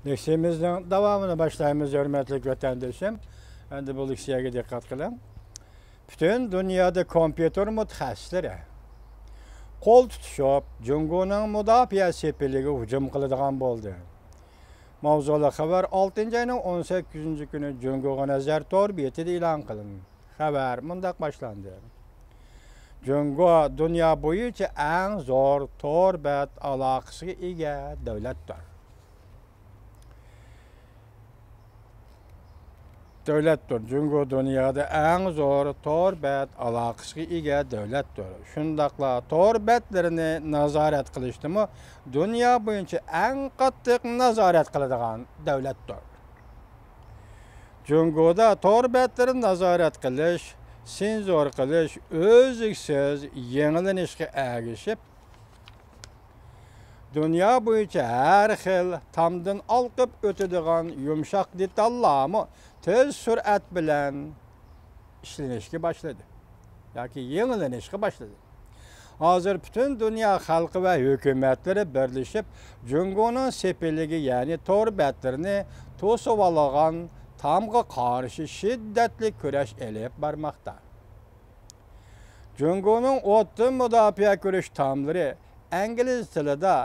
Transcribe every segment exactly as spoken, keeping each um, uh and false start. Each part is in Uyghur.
لېكسىيەمىزنىڭ داۋامىنى باشلايمىز، ھۆرمەتلىك ۋەتەندىشىم. ئەمدى بۇ لېكسىيەگە دىققەت قىلىڭ. پۈتۈن دۇنيادا كومپيۇتېر مۇتەخەسسىسلىرى قول تۇتۇشۇپ، جۇڭگونىڭ مۇداپىئە سېپىلىگە ھۇجۇم قىلىدىغان بولدى. ماۋزۇلۇق خەۋەر ئالتىنچى ئاينىڭ ئون سەككىزىنچى كۈنى جۇڭگوغا نەزەر تور بېتىدە ئېلان قىلىندى. خەۋەر مۇنداق باشلاندى: جۇڭگو دۇنيا بويىچە ئەڭ زور تور بەت ئالاقىسىگە ئىگە دۆلەتتۇر. دۆلەتتۇر. جۇڭگو دۇنيادا ئەڭ زور تور بەت ئالاقىسىگە ئىگە دۆلەتتۇر. شۇنداقلا تور بەتلىرىنى نازارەت قىلىشتىمۇ دۇنيا بويىچە ئەڭ قاتتىق نازارەت قىلىدىغان دۆلەتتۇر. جۇڭگودا تور بەتلىرىنى نازارەت قىلىش، سېنزور قىلىش ئۈزلۈكسىز يېڭىلىنىشقا ئەگىشىپ، دۇنيا بويىچە ھەر خىل تامدىن ئالقىپ ئۆتىدىغان يۇمشاق دېتاللارمۇ تېز سۈرئەت بىلەن ئىشلىنىشكە باشلىدى ياكى يېڭىلىنىشقا باشلىدى. ھازىر پۈتۈن دۇنيا خەلقى ۋە ھۆكۈمەتلىرى بىرلىشىپ، جۇڭگونىڭ سېپىلىگە، يەنى تور بەتلىرىنى توسۇۋالغان تامغا قارشى شىددەتلىك كۈرەش ئېلىپ بارماقتا. جۇڭگونىڭ ئوتتىن مۇداپىئە كۆرۈش تاملىرى ئىنگلىز تىلىدا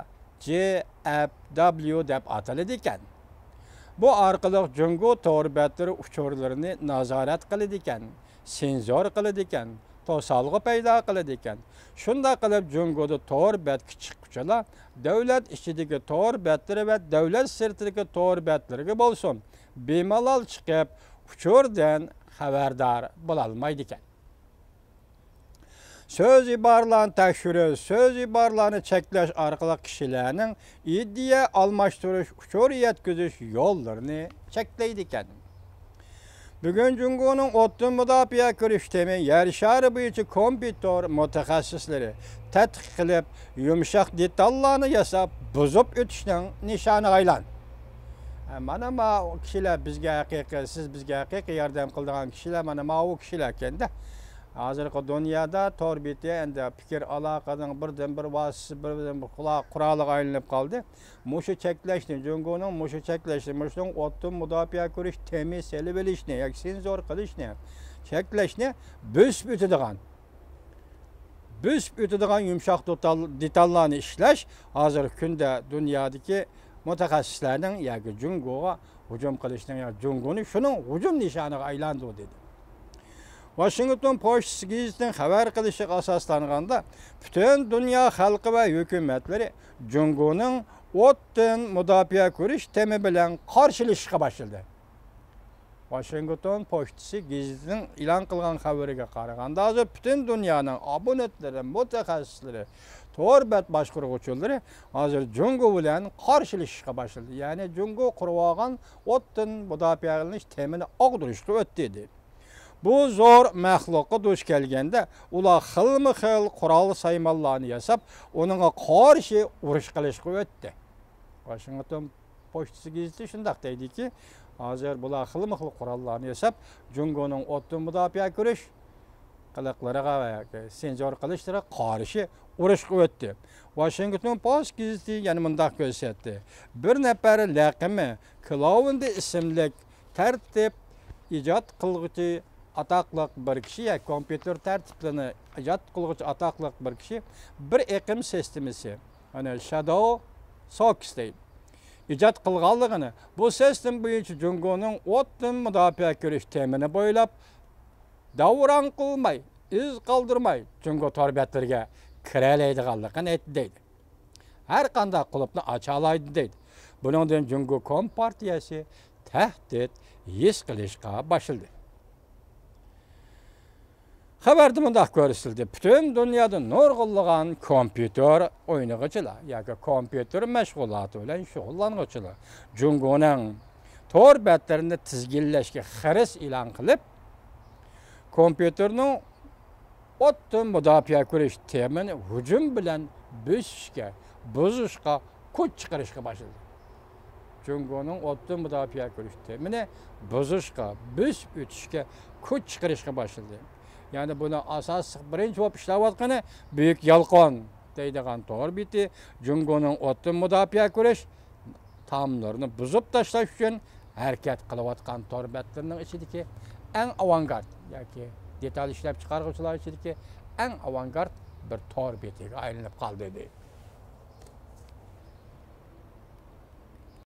جي ئېف دابليۇ دەپ ئاتىلىدىكەن. بۇ ئارقىلىق جۇڭگو تور بەتلىرى ئۇچۇرلىرىنى نازارەت قىلىدىكەن، سېنزور قىلىدىكەن، توسالغۇ پەيدا قىلىدىكەن. شۇنداق قىلىپ جۇڭگودا تور بەتكە چىققۇچىلا دۆلەت ئىچىدىكى تور بەتلىرى ۋە دۆلەت سىرتىدىكى تور بەتلىرىگە بولسۇن بىمالال چىقىپ ئۇچۇردىن خەۋەردار بولالمايدىكەن. سۆز ئىبارىلەرنى تەكشۈرۈش، سۆز ئىبارىلەرنى چەكلەش ئارقىلىق كىشىلەرنىڭ ئىدىيە ئالماشتۇرۇش، ئۇچۇر يەتكۈزۈش يوللىرىنى چەكلەيدىكەن. بۈگۈن جۇڭگونىڭ ئوتتىن مۇداپىئە كۆرۈش تېمى يەر شارى بويىچە كومپيۇتېر مۇتەخەسسىسلىرى تەتقىق قىلىپ، يۇمشاق دېتاللارنى ياساپ، بۇزۇپ ئۆتۈشنىڭ نىشانىغا ئايلاندى. ھە، مانا ما كىشىلەر بىزگە ھەقىقىي، سىز بىزگە ھەقىقىي ياردەم قىلىدىغان كىشىلەر، مانا ماۋۇ كىشىلەركەندە. ھازىرقى دۇنيادا تور بېتى ئەمدى پىكىر ئالاقىنىڭ بىردىنبىر ۋاسىتىسى، بىردىنبىر قۇلا-، قورالىغا ئايلىنىپ قالدى. مۇشۇ چەكلەشنى، جۇڭگونىڭ مۇشۇ چەكلەشنى، مۇشۇنىڭ ئوتتىن مۇداپىئە كۆرۈش تېمى سېلىۋېلىشنى ياكى سېنزور قىلىشنى، چەكلەشنى بۆسۈپ ئۆتىدىغان، بۆسۈپ ئۆتىدىغان يۇمشاق دېتال-، دېتاللارنى ئىشلەش ھازىرقى كۈندە دۇنيادىكى مۇتەخەسسىسلەرنىڭ ياكى جۇڭگوغا ھۇجۇم قىلىشنىڭ، يا جۇڭگونى شۇنىڭ ھۇجۇم نىشانىغا ئايلاندۇردى، دېدى. ۋاشىنگتون پوچتىسى گېزىتىنىڭ خەۋەر قىلىشىغا ئاساسلانغاندا، پۈتۈن دۇنيا خەلقى ۋە ھۆكۈمەتلىرى جۇڭگونىڭ ئوتتىن مۇداپىئە كۆرۈش تېمى بىلەن قارشىلىشىشقا باشلىدى. ۋاشىنگتون پوچتىسى گېزىتىنىڭ ئېلان قىلغان خەۋىرىگە قارىغاندا، ھازىر پۈتۈن دۇنيانىڭ ئابونېنتلىرى، مۇتەخەسسىسلىرى، تور بەت باشقۇرغۇچىلىرى ھازىر جۇڭگو بىلەن قارشىلىشىشقا باشلىدى. يەنى جۇڭگو قۇرۇۋالغان ئوتتىن مۇداپىئەلىنىش تېمىنى ئاغدۇرۇشقا ئۆتتى، دېدى. بۇ زور مەخلۇققا دۇچ كەلگەندە، ئۇلار خىلمۇ خىل قورال سايمانلارنى ياساپ، ئۇنىڭغا قارشى ئۇرۇش قىلىشقا ئۆتتى. ۋاشىنگتون پوچتىسى گېزىتى شۇنداق دەيدىكى، ھازىر بۇلار خىلمۇ خىل قوراللارنى ياساپ، جۇڭگونىڭ ئوتتىن مۇداپىئە كۆرۈش قىلىقلىرىغا ۋە سېنزور قىلىشلىرىغا قارشى ئۇرۇشقا ئۆتتى. ۋاشىنگتون پوست گېزىتى يەنە مۇنداق كۆرسەتتى: بىر نەپەر لەقىمى كلاۋندى ئىسىملىك تەرتىپ ئىجاد قىلغۇچى ئاتاقلىق بىر كىشى، يا كومپيۇتېر تەرتىپلىرىنى ئىجاد قىلغۇچى ئاتاقلىق بىر كىشى بىر ئېقىم سىستېمىسى، يەنى شادو سوكس دەيدۇ، ئىجاد قىلغانلىقىنى، بۇ سىستېما بويىچە جۇڭگونىڭ ئوتتىن مۇداپىئە كۆرۈش تېمىنى بويلاپ داۋراڭ قىلماي، ئىز قالدۇرماي جۇڭگو تور بەتلىرىگە كىرەلەيدىغانلىقىنى ئېيتتى دەيدۇ. ھەر قانداق قۇلۇپنى ئاچالايدۇ دەيدۇ. بۇنىڭدىن جۇڭگو كومپارتىيەسى تەھدىت ھېس قىلىشقا باشلىدى. خەۋەردە مۇنداق كۆرسىتىلدى: پۈتۈن دۇنيادا نۇرغۇنلىغان كومپيۇتېر ئوينىغۇچىلار ياكى كومپيۇتېر مەشغۇلاتى بىلەن شۇغۇللانغۇچىلار جۇڭگونىڭ تور بەتلىرىنى تىزگىنلەشكە خىرىس ئېلان قىلىپ، كومپيۇتېرنىڭ ئوتتىن مۇداپىئە كۆرۈش تېمىنى ھۇجۇم بىلەن بۆسۈشكە، بۇزۇشقا، كۈچ چىقىرىشقا باشلىدى. جۇڭگونىڭ ئوتتىن مۇداپىئە كۆرۈش تېمىنى بۇزۇشقا، بۆسۈپ ئۆتۈشكە كۈچ چىقىرىشقا باشلىدى. يەنى بۇنىڭ ئاساسلىق بىرىنچى بولۇپ ئىشلەۋاتقىنى بۈيۈك يالقۇن دەيدىغان تور بېتى جۇڭگونىڭ ئوتتىن مۇداپىئە كۆرۈش تاملىرىنى بۇزۇپ تاشلاش ئۈچۈن ھەرىكەت قىلىۋاتقان تور بەتلىرىنىڭ ئىچىدىكى ئەڭ ئاۋانگارت ياكى دېتال ئىشلەپچىقارغۇچىلار ئىچىدىكى ئەڭ ئاۋانگارت بىر تور بېتىگە ئايلىنىپ قالدى، دەيدۇ.